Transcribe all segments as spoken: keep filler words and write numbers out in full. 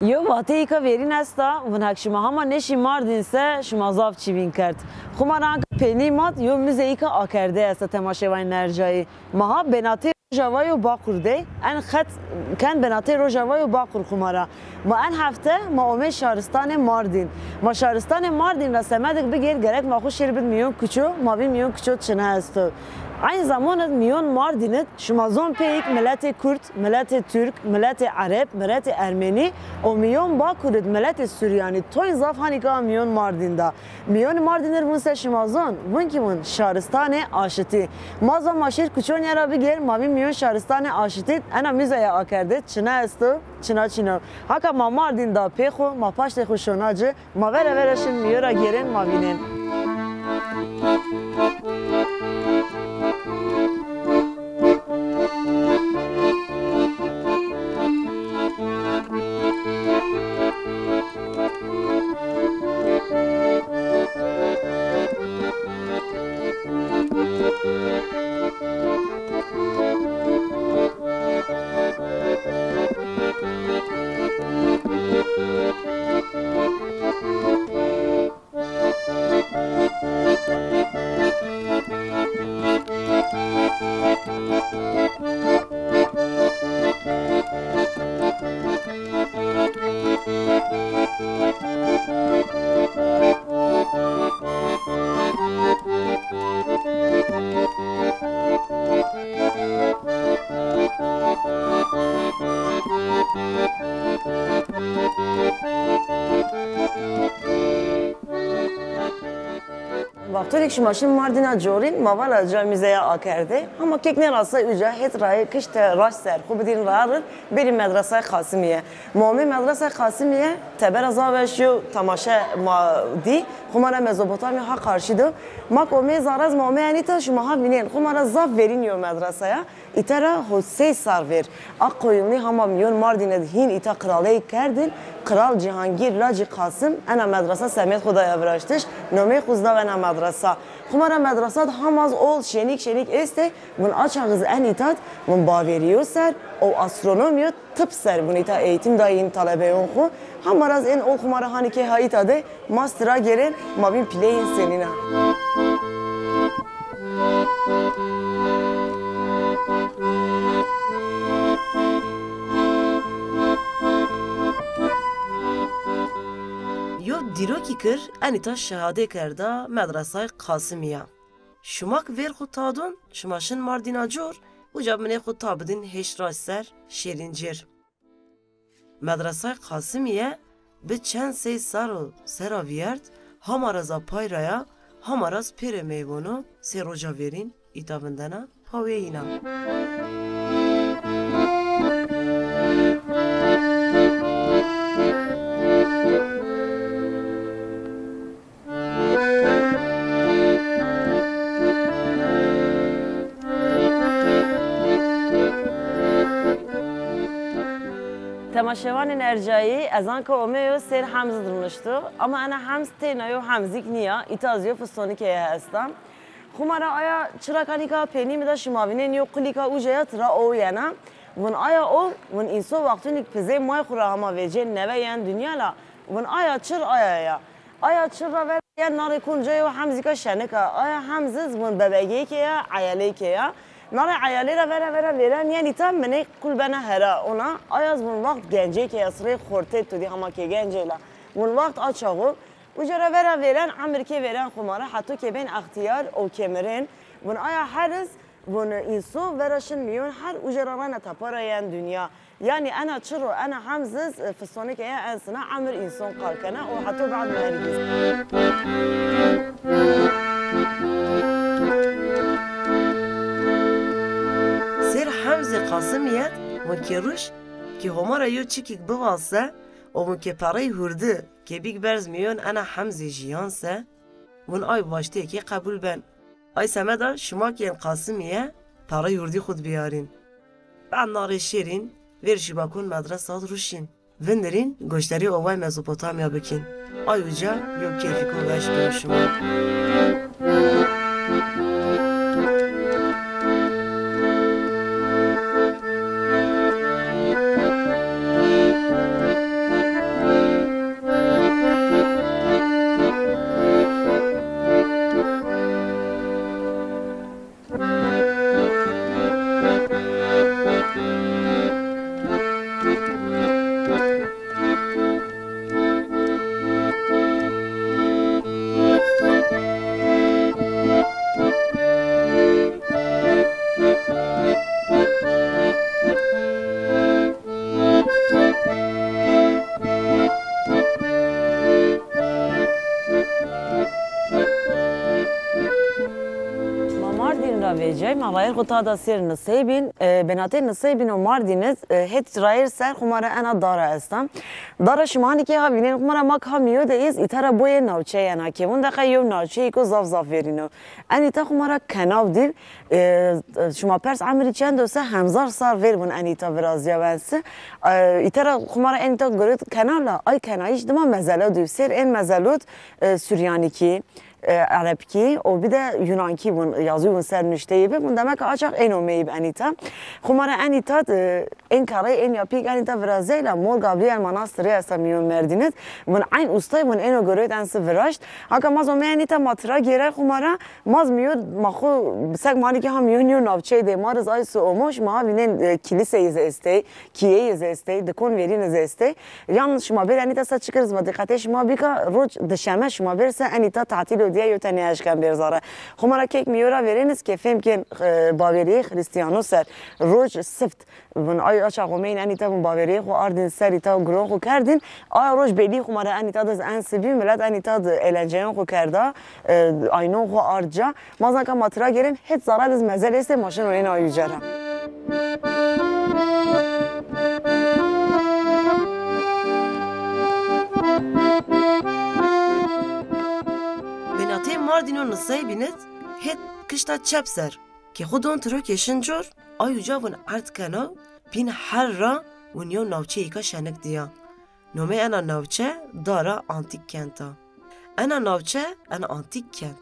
Yo vateyîka verîn esta, vun hek şima hama nêşî Mardîn se şima zaf çîvîn kerd. Xwu ma ra anka peynî mat yo muzeyîka akerde esta temaşevanên ercayî. Ma ha benatê Rojava yo Baqur de, en xet ken benatê Rojava yo Baqur xwu ma ra. Ma en hefte ma omê şaristanê Mardîn. Ma şaristanê Mardîn ra semedik bigêr, gerek ma xwu şêr bid mîyon kuço, ma vîn mîyon kuço çina esto. Eyn zaman id mîyon Mardîn id şima zon pêyik miletê Kurd, miletê Türk, miletê Ereb, miletê Ermenî û mîyon Bakur id miletê Suryanî toyn zaf hanîka mîyon Mardîn da. Mîyonê Mardîn ir vun se şima zon, vun kî vun şaristanê aşitî. Ma zon ma şêr kuçonîya ra bigêr, ma vîn mîyon şaristanê aşitî ena muzeya akerde çina esto, çina çin o. Haka ma Mardîn da pê xwu, ma paştê xwu şona ci, ma vera vera şin mîyo ra gêrên, ma vînên. Wexto kî şima şin Mardîna corîn, ma vala ca muzeya akerde. Hama kek nêrasa uca het rayê kişte raşt ser, xwu bidîn rarir, bêrî medresay Qasimiye. Ma omê medresay Qasimiye, tebera zaf weş yo temaşe ma dî, xwu ma ra Mezopotamya ha qarşî do. Ma k omê zaraz ma omê enîta şima ha vînên, xwu ma ra zaf verîn yo medresaya. Îta ra ho sey sar vêr a qoyunlî hama mîyon Mardîn id hîn îta qiraleyî kerdin. Qiral Cîhangîr lacî Qasim ena medresa semêd xwu daya viraştiş, nomey xwu zî daw ena medresa. Xwu ma ra medresa di hama zî ol şenîk şenîk estê, vun a çax iz en îta d vun baverîyo ser û astronomîyo tip ser vun îta eğitim dayîn talebeyon xwu. Hama ra zî ên ol xwu ma ra hanî kê ha îta de. Ma stira gêrên, ma vîn pîleyên senîn a. Yo dîrokî kir, enîta şehadê kerda medresay Qasimî ya. Şima k vêr xwu tadon, şima şin Mardîna cor, uca binê xwu tabidin hêş raşt ser, şêrîn cêr. Medresay Qasimîye bi çend sey sar o sera vîyert, hama ra za pay ra ya, hama ra z pêrê meyvono sê roja verîn îta vindena paweyîna. Temaşevanên ercayî, ez anka omê yo sêr hemz di rûnişto, ama ena hemz teyna yo hemzîk nîya, îta zî yo fistonîkê esta. Xwu ma ra aya çira kanîka peynî mi da şima vînên yo qulîka uca ya tira ow yena. Vun aya ow, vun înso wextûnîk pizê may xwu ra hama vecên newe yen dinya la, vun aya çir aya ya. Aya çir ra vera yen narê kunca yo hemzîka şenik a. Aya hemz iz vun bebegêkê ya, eyalêkê ya. Narê eyalê ra vera vera vêren yen îta minê qul bena hera. Ona aya iz vun waxt gencêkê ya, sirê xortê tu dî hama kê gencê la. Vun waxt a çax o. Uca ra vera vêren, emirkê vêren xwu ma ra, heto kê bên extîyar û kê mirên. Vun aya her iz Vun înso vera şin mîyon her uca ra rayna tepara yen dinya. Yanî ena çir o, ena hemz iz, e, fistonêke ya en sina emir înson qal kena û heto bad mergî. Sêr hemzê Qasimîye, vun kê ruj, kê Homa ra yo çikîk bivalse û vun kê perey hurdi, kê bîk berz mîyon ena hemzê jîyan se, vun ay waştêkê qebul ben. Ay semeda şima kî ên Qasimîye perey hurdî xwu di biyarîn. Bad narê şêrîn, vêr şîbakon medresa di ruşîn. Vindirîn goşterê ovay Mezopotamya bikîn. Ay uca yo keyfîko weş biyo şima. Ma rayir xo tada sêr Niseybîn, e, benatê Niseybîn û Mardîn iz, e, het rayir ser xo ma ra ena dara esta. Dara şima hanî ke ha vînên xo ma ra ma ka mîyo de îz, îta ra boyê navçe yena ke. Win deqa yew navçeyêko zaf zaf verîn o. Enîta xo ma ra kenaw dî, e, şima pers emrî çend o se, hemzar sar ver vun enîta virazîya wen si. E, îta ra xo ma ra enîta girot kena la, ay kenayîş dima mezelot dî. Sêr ên mezelot, e, Suryanîkî, e, Erebkî û bir de Yunankî vun, yazî vun ser nuşteyî bi. Vun demek a çax ên omeyî bi enîta. Xo ma ra enîta, e, ên karey ên yapîk enîta virazey la Mor Gabriel Manastırı esta mîyon Merdîn id. Vun eyn ustay vun êno girot en si viraşt. Haka ma zî omey enîta ma tira gêrer xo ma ra, ma zî mîyon ma xo sek ma hanî ke ha mîyon yew navçeyî de ma riz ay si omo, şima ha vînên, e, kîliseyî zî estey. Kîyeyê zî estey, dikon verîne zî estey. Yan şima bêr enîta se çikir zî va dîqetê şima bîka, roc dişeme şima bêr se enîta tatîl o diye yo tenê eşken bêr zare. Xo ma ra kek mîyo ra verêniz ke fêm kên, e, bawerîyê Xrîstîyano ser. Roc sift vun ay aça xo meyn enîta vun bawerîyê xo ardîn ser îta giron xo kerdîn. Aya roc belî xo ma ra enîta diz en sibî, milet enîta di eğlenceyon xo kerda, e, aynon xo ard ca. Ma zî ka ma tira gêrên, het zara diz mezel estê, ma şin û ên ay uca ra. Binatê Mardîn û Niseybîn id het kişta çep ser. Ke xo don tiro ke şin cor, ay uca vun erd kena, bîn her ra vun yew navçeyêka şenik dîya. Nomê ena navçe Dara Antîk Kent a. Ena navçe, ena antîk kent.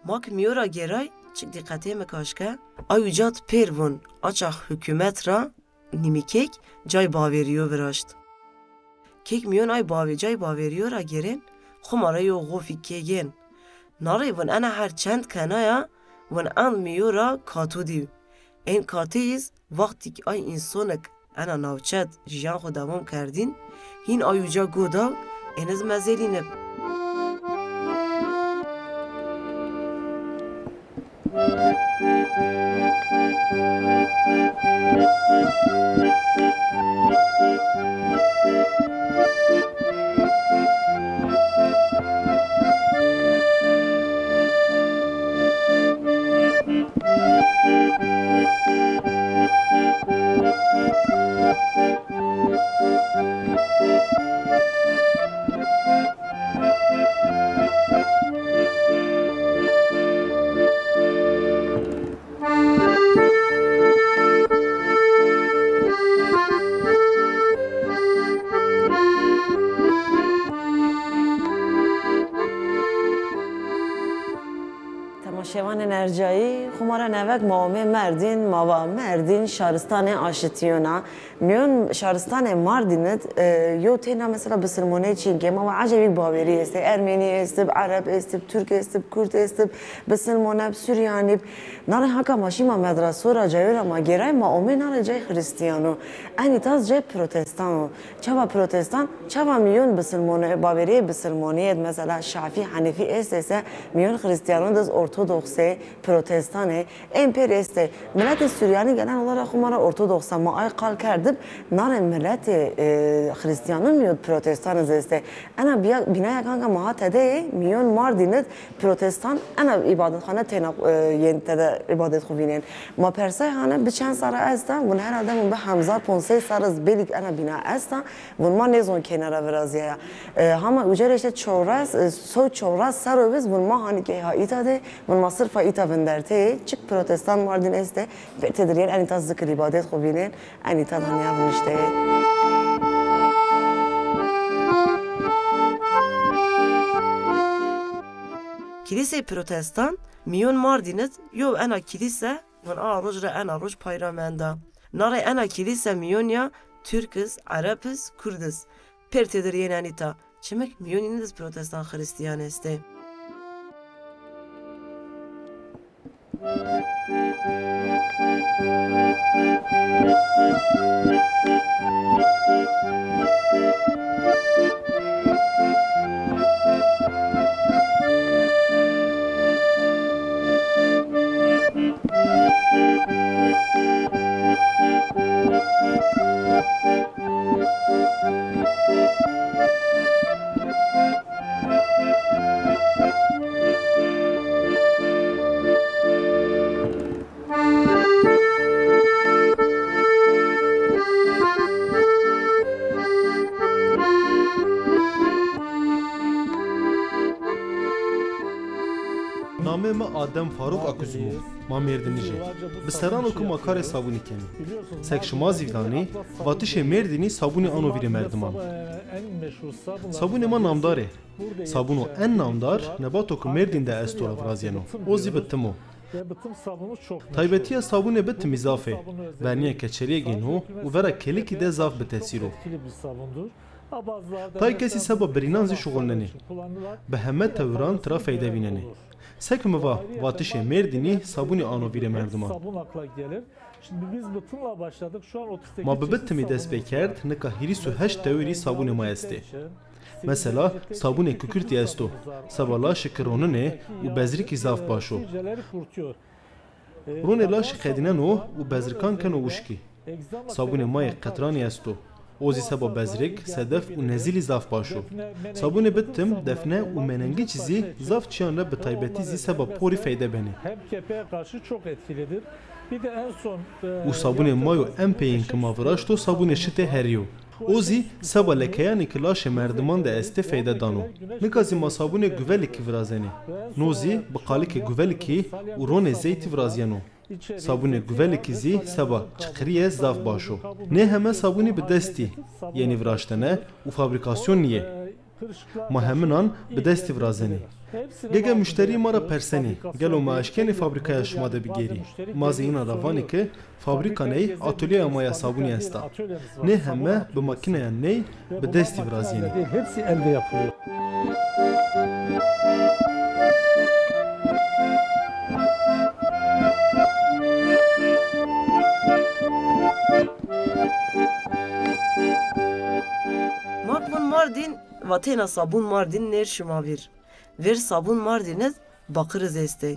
Ma ki mîyo ra gêray, çik dîqetê mi kaşke, ay uca di pêr vun, açax hukûmet ra nîmîkêk cay bawerîyo viraşt. Kek mîyon ay bavê cay bawerîyo ra gêrên, xo ma ra yew xofî kê gên. Narê vun ena her çend kenaya, vun en mîyo ra kato dîw. Ên katê iz Wextîk ay însonik ena navçe d jiyan xo dewam kerdîn, hîn ay uca go daw, êniz mezelînib. Temaşevanên ercayî, xo ma ra nevek ma omê Merdîn, ma va Merdîn şaristanê aşitîyon a. Mîyon şaristanê Mardîn id, e, yew têna mesela bisilmonê çîn ke ma va ecebî bawerî estê, ermenî estib, ereb estib, turk estib, kurd estib, bisilmoneb, suryanîb. Nare haka ma şî ma medraso ra cayo ra ma gêray ma omê nare cay xirîstîyan o. Enîta zî cay protestan o. Çawa protestan? Çawa mîyon bisilmonê, bawerîyê bisilmonî id mesela şafî, henefî estê se mîyon xirîstîyanon de zî ortodoksê, protestanê, ên pêr estê. Miletê Suryanî gelen ola ra xo ma ra ortodoks a, ma ay qal kerdib, nare miletê, e, Xrîstîyanon mîyon protestan iz estê. Ena bîya, bînaya kanka ma ha tede yê, mîyon Mardîn id protestan ena îbadetxane têna, e, yên tede îbadet xo vînên. Ma persay hane bi çend sare esta, vun herhalde vun bi hemzar ponc sey sare iz belîk ena bîna esta. Vun ma nêzon kêna ra virazîyaya. E, hama uca ra îşte çewres, e, sew çewres serro biz vun ma hanî ke ha îta de, vun ma sirfa îta vindertê, çik protestan Mardîn estê, pê têdir yên enîta zikir îbadet xo vînên, enîta da nîya vinişteyê. Kîlîsê protestan mîyon Mardîn id yew ena kîlîse Vun a roj ra ena roj pay ra menda. Nare ena kîlîse mîyon ya Türk iz, Ereb iz, Kurd iz. Pêr têdir yên enîta. Çimik mîyon înin iz protestan xirîstîyan estê. Namê mi Adem Faruk Akuzum o. Ma Mêrdinij ê. Bi serran o ke ma karê sabûnî kenê. Sek şima zî vînanê, vatişê Mêrdînî sabûnî ano vîrê merdiman. Sabûnê ma namdar ê. Sabûno en namdar nebato ke Mêrdîn de esto ra virazîyeno. O zî bitim o. Taybetîya sabûnê bitimî zaf ê. Vernîya keçerîye gêno û vera kelikî de zaf bi tesîr o. Tay kesî seba birînan zî şuxulnenê. Bi heme tewiran tira feyde vînenê. Seke mi va, vatişê Mêrdînî sabûnî ano vîrê merdiman. Ma bi bitimî dest pê kerd, nika hîris û heşt tewirî sabûnê ma estê. Mesela, sabûnê kukirtî esto, seba laşê ke ronenê û bezrikî zaf baş o. Ronê laşî qedîneno û bezrikan keno wişkî. Sabûnê ma yê qetranî esto. O zî seba bezrik, sedef û nezîlî zaf baş o. Sabûnê bitim, defne û menengiç zî zaf çîyan ra bi taybetî zî seba porî feyde benê. Û sabûnê ma yo en peyên ke ma viraşto sabûnê şitê herî yo. O zî seba lekeyanê ke laşê merdiman de estê feyde dano. Nika zî ma sabûnê guvelikî virazenê. No zî bi qalikê guvelikî û ronê zeytî virazîyeno. Sabûnê guvelikî zî seba çiqirîye zaf baş o. Nê heme sabûnî bi destî yenî viraştene û fabrîkasyon nîyê. Ma heminan bi destî virazenê. Gege muşterî ma ra persenê, gelo ma eşkenê fabrîkaya şima de bigêrî? Ma zî înan ra vanê ke fabrîka ney atolyeya ma ya sabûnî esta. Nê heme bi makîneyan ney, bi destî virazîyenê. Hepsi elde yapılıyor. Ma vûn Mardin, vatena sabûn Mardin nêr şima vîr. Vêr sabûn Mardin iz baqir iz estê.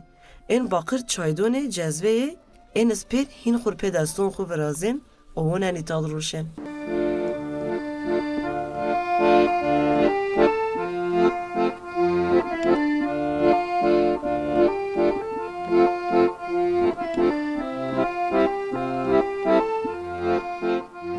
Ên baqir çaydon ê, cezve yê, ên iz pêr hîn xwu rê pê deston xwu virazên, owon enî tad roşên.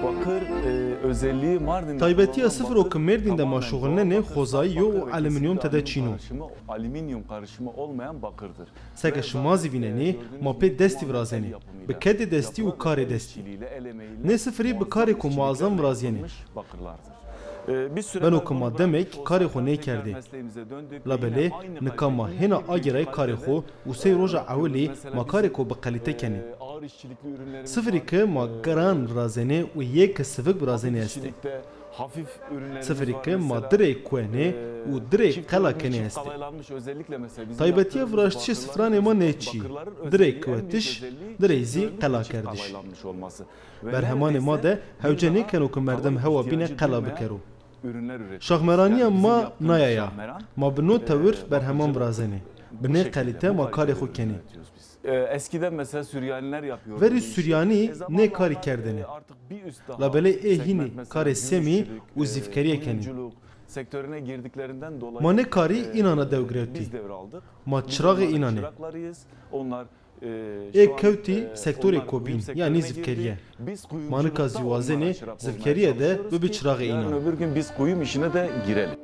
Bakır, e, özelliği Mardin'de Taybetîya kullanılan sifir o bakır ke Mêrdîn de ma kabından şuxulnenê, yapılmış bir xozayî yo û bakır ve alumînîyom kesinlikle tede çîn o. Karışımı, alüminyum karışımı olmayan bakırdır. Seke şima zî vînenê, ma pê destî virazenê. Bi kedê destî û karê destî. Nê sifirî bi karêko muazam virazîyenê. Beno ke ma demek karê xo nêkerdê. Labelê nika ma hêna agêrayî karê xo û sey roja ewilî ma karêko bi qelîte kenê. Sifirî ke ma giran virazenê û yê ke sivik virazenê estê. Sifirî ke ma direy kuwenê û direy qela kenê estê. Taybetîya viraştişê sifiranê ma nê çî, direy kuwetiş, direy zî qela kerdiş. Berhemanê ma de hewce nêkeno ke merdim hewa bîne qela bikero. Şaxmeranîya ma naya ya. Ma bi no tewir berheman virazenê. Bi nê qelîte ma karê xo kenê. E, eskiden mesela Süryaniler yapıyordu bu işi. Verî Suryanî nê karî kerdêne. Labelê ê hînî karê semî û zîfkerîye kenê. Ma nê karî înan ra dew girewtî. Ma çiraxê înan ê. Ê kewtî sektorêko bîn, yanî zîfkerîye. Ma nika zî wazenê zîfkerîye de bibî çiraxê înan. Yarın öbür gün biz kuyum işine de girelim.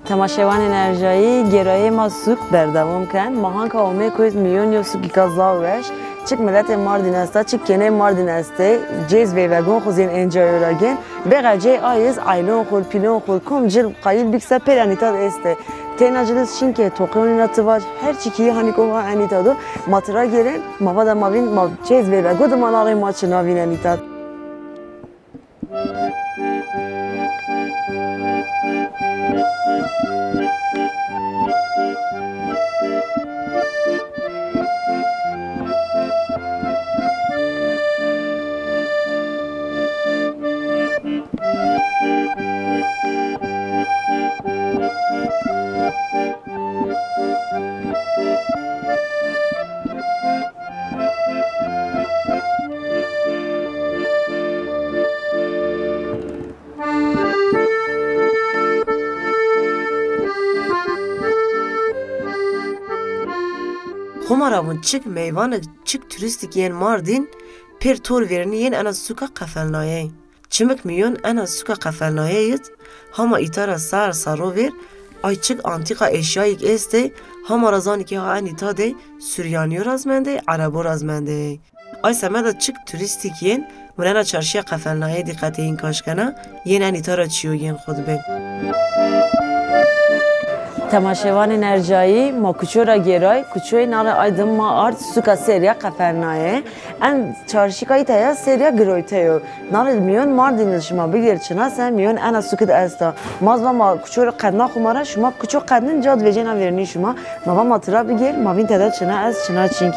Temaşevanên erjayî, gêrayê ma sûk berdewam ken. Ma hanka omê koyt mîyon yo sûkîka zaf weş. Çik miletê Mardin esta, çik kêney Mardin estê. Cêz veyvegon xwu zîn encayo ra gên. Bêxe cey ayîz, aylon xwu, pîlon xwu, kom cil qayîl bîk se pêr enî tad estê. Teyna cil iz şin ke toqeyon îna ti vac, her çî kî hanî kom ha enî tad o. Ma tira gêrên, ma va da ma vîn, ma cêz veyvego de ma naxê ma çina vîn enî tad. Xo ma ra vûn çik meyvanik, çik turîstîk yên Mardîn pêr tor vêrnî yên ena sûka qefelnayey. Çimik mîyon ena sûka qefelnayeyid, hama îta ra ser serro vêr, ay çik antîka eşyayîk estê, hama ra zanî ke ha en îta de Suryanîyo raz mendê, Erebo raz mendê. Ay semeda çik turîstîk yên, vûn ena çarşîya qefelnayeyê dîqetê în kaş kena, yên en îta ra çîyo yên xwu di bên. Temaşevanên ercayî, ma kuço ra gêray, kuçoyê nare ay dim ma ard sûka serîya qefelnayê. En çarşîka îta ya serîya giroyte yo. Nare mîyon Mardîn di şima bigêr çina se mîyon ena sûkid esta. Ma zî va ma kuço ro qedna xwu ma ra, şima kuço qednin ca di vecêna vêrnî şima. Ma va ma tira bigêr, ma vîn tede çina est, çina çîng.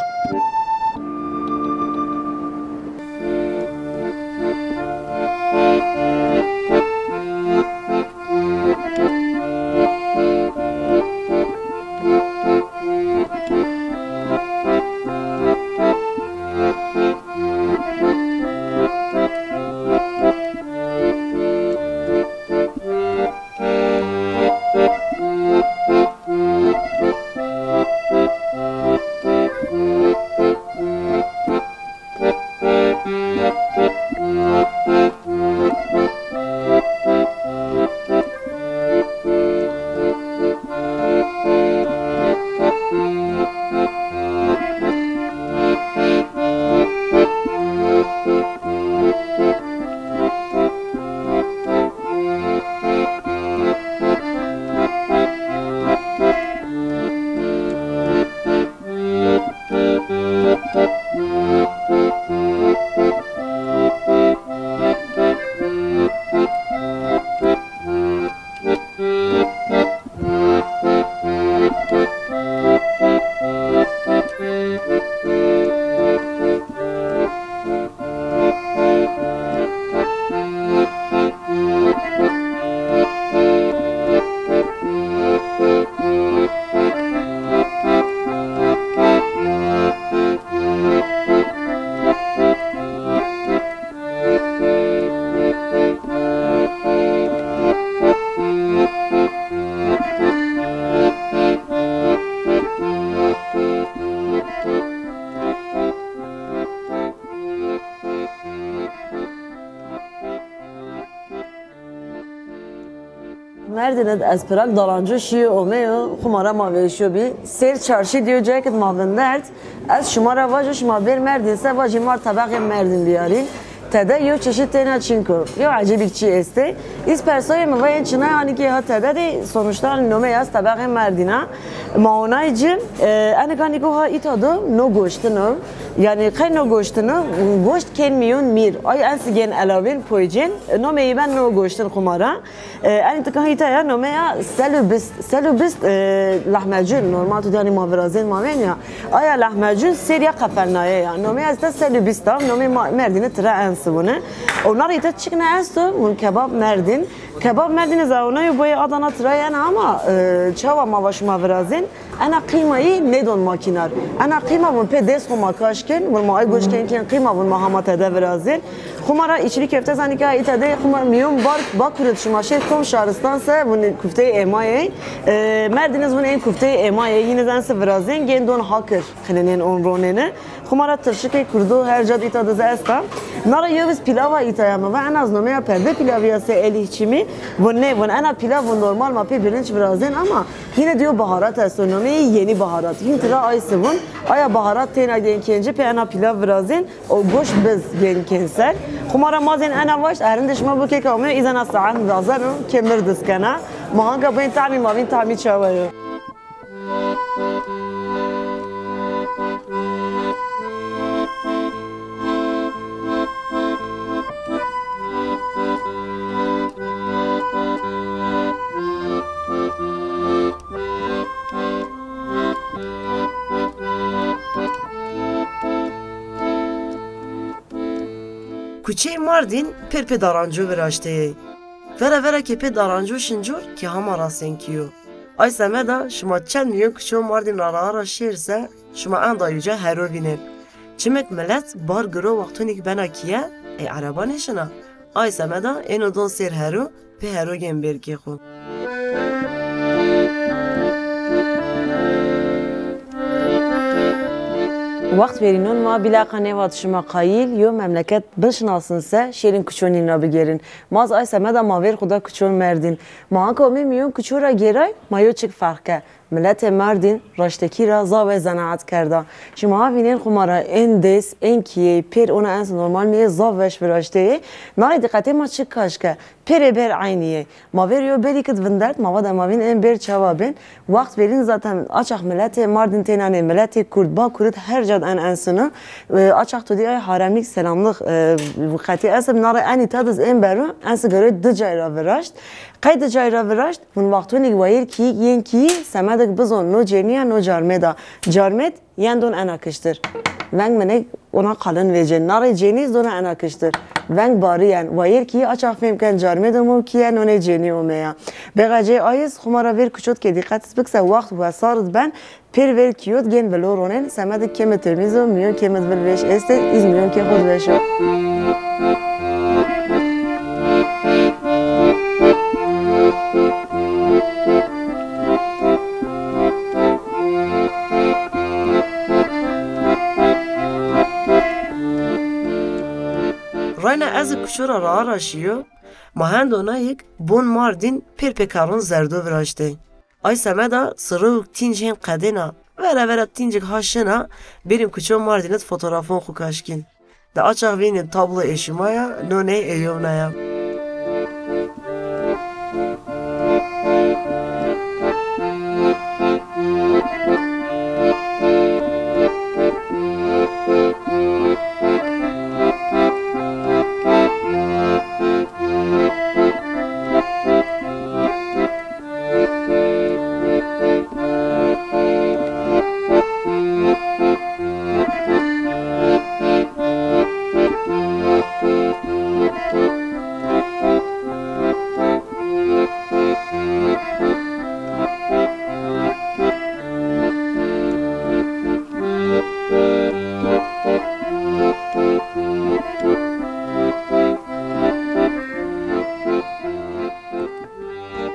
Merdîn id ez pirak dalanco şîyo omeyo, xwu ma ra ma vêşo bî. Sêr çarşî dîyo cayêk id ma vindert. Ez şima ra vajo, şima bêr Merdîn se vajî ma r tebeqê Merdîn biyarîn. Tede yo çeşît têna çin ko. Yo ecêbîk çî estê. Îz persayê mi va yên çinay anî kê ha tede de, sonuçta anî nomeyê ez tebeqê Merdîn a. Ma onay ci, e, enik anî ko ha îta do no goştin o. Yanî qey no goştin o, goşt kên mîyon mîr. Ay ensi gên elawên poycên, nomeyî ben no goştin xwu ma ra. E, enî tika îta ya nomeya sel û bîst, sel û bîst, e, lahmecun, normal tu yanî ma virazên ma vên ya. Aya lahmecun serîya qefelnaye ya. Nomeya îta sel û bîst a, nomê ma, Merdînî tira ensi vûne. Ona rî îta çik ne esto, vûn kebab Merdîn. Kebab Merdînî zawonayo boyê Adana tira yena ama, e, çawa ma va şima virazên. Ena qîmayî nêdon makînar. Ena qîma vûn pê dêst xwu ma kaş kên, vûn ma ay goş kên kên qîma vûn ma hama tede virazên. Xwu ma ra içli köfte zanî ke îta de xwu ma mîyon bar Bakur id şima şêr kom şaristan se vûn kufteyê êmayê. E, Merdîn iz vûn ên kufteyê êmayê, yîn iz ensi virazên, gên don hakir, xinenên on ronêne. Xwu ma ra tirşikê kurdo her ca dîta diz esta. Na ra yew iz pilava îta ya mi va ena iz nomeya perde pilavî ya se elîh çimî. Vûn nê, vûn ena pilav vûn normal ma pê birinç virazên ama yine diyo baharat esto, nomeyê yenî baharat. Hîn tira ay si vûn. Aya baharat têna gên kên ci pê ena pilav virazên. O goş biz gên kên ser. Xwu ma ra ma zên ena waşt, erindê şima bo kê ke omeyo, îz ena saet virazeno, kê mir diz kena. Ma hanka bên tahmî ma vîn tahmî çawa yo. Kuçeyê Mardîn pêr pê daranco viraşteyê. Vera vera ke pê daranco şin cor ke hama ra senkî yo. Ay semeda şima çend mîyon kuço Mardîn ra raha ra şêr se, şima enda uca hero vînên. Çimik milet bar giro wextonîk bena kîye, ey ereba nêşina. Ay semeda êno don sêr hero, pê hero gên bêrkê xwu. Wext verînon ma bîlaqa nêvat şima qayîl yo memleket bişinasin se şêrin kuçonîn ra bigêrin. Ma zî ay semeda ma vêr xwu da kuçon Merdîn. Ma anka omê mîyon kuço ra gêray, ma yo çik ferq ke. Miletê Merdîn raştekî ra zaf weş zenaet kerda. Şima ha vînên xwu ma ra ên dês, ên kîyey, pêr ona ens normal nîyê zaf weş viraşteyê. Narê dîqetê ma çik kaş ke. Pêrê bêr eynî yê. Ma vêr yo bêrî kid vindert, ma va de ma vîn ên bêr çawa bên. Wext verîn zaten a çax miletê Mardin têna nê, miletê Kurd, Bakurit her cad en ensino. E, a çax to dî ay haremlîk, selamlix, e, qetî esib, nare enî tadiz ên bero, en sigaroy di cay ra viraşt. Qey di cay ra viraşt? Vun wextonî wayîr kî, yên kî, semedik bizon, no cênî ya, no carmêd a. Carmêd, yen don ena kiştir. Veng minik ona qalin vêcên. Narê cênî zona ena kiştir. Veng barî yen. Wayêr kî a çax fêm ken carmêd omo kîye nonê cênî omeya. Bêqecê ayîz xwu ma ra vêr kuçot ke dîqet bikse wext wesarid ben, pêr vêr kîyot gên vilo ronên, semedik kêmid temîz o, mîyon kêmid vil vêş estê, îz mîyon kê xwu di weş o. Rayna ez kuço ra raa ra şîyo, ma hendo nayik bon Mardin pêr pêkaron zerdo viraştê. Ay semeda sirewik tînc hên qedêna, vera vera tîncik ha şina, bêrîn kuço Mardin id fotografon xwu kaşkîn. De a çax vînî tablo ê şima ya, no ney ê yewna ya.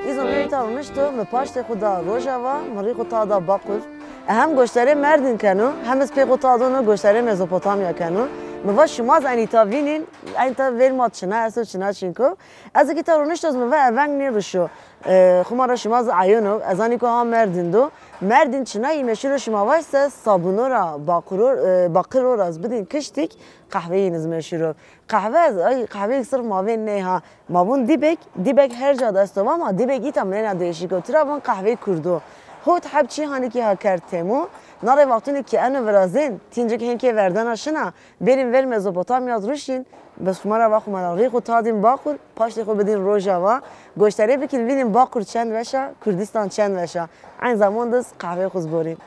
Îzo mi îta ronişto, mi paştê xwu da Rojava, mi rî xwu ta da Baqur. E, hem goştarê Merdin keno, hem iz pê xwu ta dono goştarê Mezopotamya keno. Mi va şima zî enî ta vînîn, enî ta vêr ma çina esto, çina çinko. Ez kî îta ronişto, mi va e veng nêruşo. E, xwu ma ra şima zî eyono, ez anî ku ha Merdin do. Merdin çinayî meşhur o, şima vaj se sabûno ra, baquro, e, baqiro ra zî bidîn kiştîk, qehweyîn iz meşhur o. Qehwe, ay, qehweyêk sirf mavên ney ha. Ma vûn dîbek, dîbek her ca de esto va, ma dîbek îta minena değişik o. Tira vûn qehweyê kurdo. Hot heb çî hanî kî ha kerd temo. Narê wextûnê kî eno virazên, tîncik hên kê verdena şina, bêrîn vêr Mezopotamya ruşîn, bes xwu ma ra va xwu ma ra rî xwu tadîn Baqur, paştê xwu bidîn Rojava, goştarê bikîn vînîn Baqur çend weş a, Kurdistan çend weş a. Eyn zaman de iz qehweyê xwu zî borîn.